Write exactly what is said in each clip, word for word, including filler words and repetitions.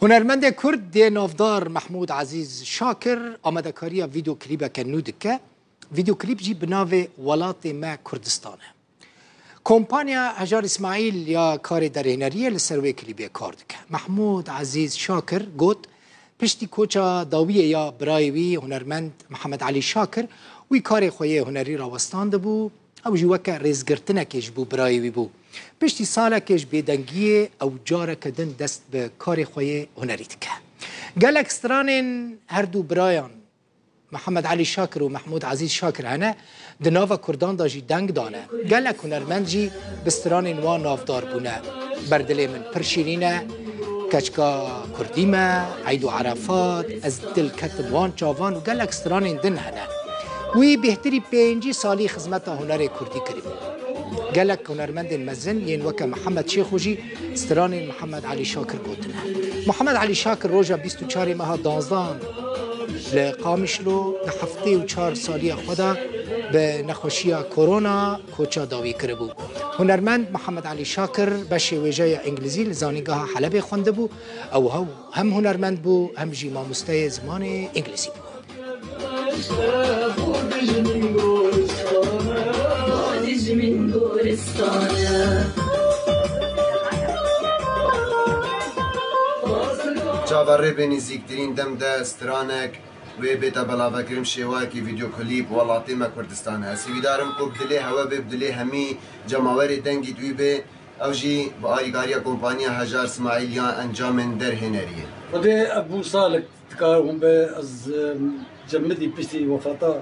Hunermendê Kurd dê navdar Mehmûd Ezîz Şakir amadekariya vîdeoklîbeke nû dike. Vîdeoklîb jî bi navê Welatê Me Kurdistan e. Kompanya Hejar Îsmaîl ya karê derhêneriyê li ser wê klîbê kar dike. Mehmûd Ezîz Şakir got, piştî koça dawiyê ya birayê wî hunermend Mihemed Elî Şakir, wî karê xwe yê hunerî rawestandibû. Ew jî weke rêzgirtinekê ji bo birayê wî bû. Piştî salekê ji bêdengiyê ew careke din dest bi karê xwe yê hunerî dike. Gelek stranên her du birayan Mihemed Elî Şakir û Mehmûd Ezîz Şakir hene, di nava Kurdan de jî deng dane. Gelek hunermend jî bi stranên wan navdar bûne. Berdilê min pir şîrîn e, Keçika Kurdî me, Eyd û Erefat, Ez dil ketim wan çavan û gelek stranên din hene. Wî bêhtirî pêncî salî xizmeta hunerê kurdî kiribû. Gelek hunermendên mezin yên weke Mihemed Şêxo jî stranên Mihemed Elî Şakir gotine. Mihemed Elî Şakir roja bîst û çarê meha danzdan li Qamişlo di heftê û çar saliya xwe de bi nexweşiya korona koça dawî kiribû. Hunermend Mihemed Elî Şakir beşê wêjeya îngilîzî li Zanîngeha Helebê xwendibû. Ew hew hem hunermend bû, hem jî mamosteyê zimanê îngilîzî bû. Çava rê bê nêzîktirîn dem de stranek wê bête belavekirin, şêwayekî vîdeoklîp Welatê Me Kurdistan e. Ez hîvîdar im ku bi dilê hewe bê, bi dilê hemî cemawerê dengî wî bê. Ew jî bi alîkariya kompaniya Hejar Smaîl ya encamên derhêneriyê. Xwedê ev bû salek dikare hûn be, ez, em, cemidî piştî wefata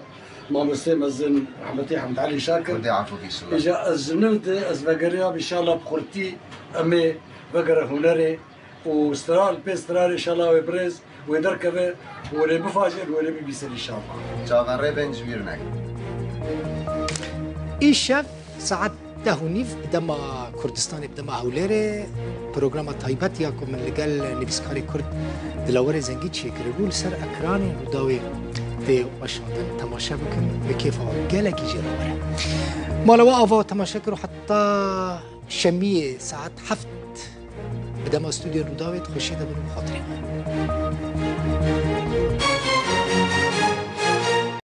mamostê mezin rehmetî Hemd Elî Şakir. Xwedê afû bî inşallah. Îja ez ji nû de ez vegeriyam, inşallah bi xurtî em ê vegere hunerê û stran pê stran inşallah wê birêz, wê derkeve, wê lê bifajir, wê lê bibîsir inşallah. Çaverê bên ji bîr nekin. Îşev saet deh û nîv bi dema Kurdistanê, bi dema Hewlêrê, programa taybet ya ku min li gel nivîskarê Kurd Dilawerê Zengî çêkiribû, li ser ekranê Rûdawê tê weşandin. Temaşe bikin, bi kêfa gelekî jê re were. Mala we ava temaşe kir û heta şemiyê saet heft bi dema stûdyoyên Rûdawê di xweşiyê de bin û xatirê we.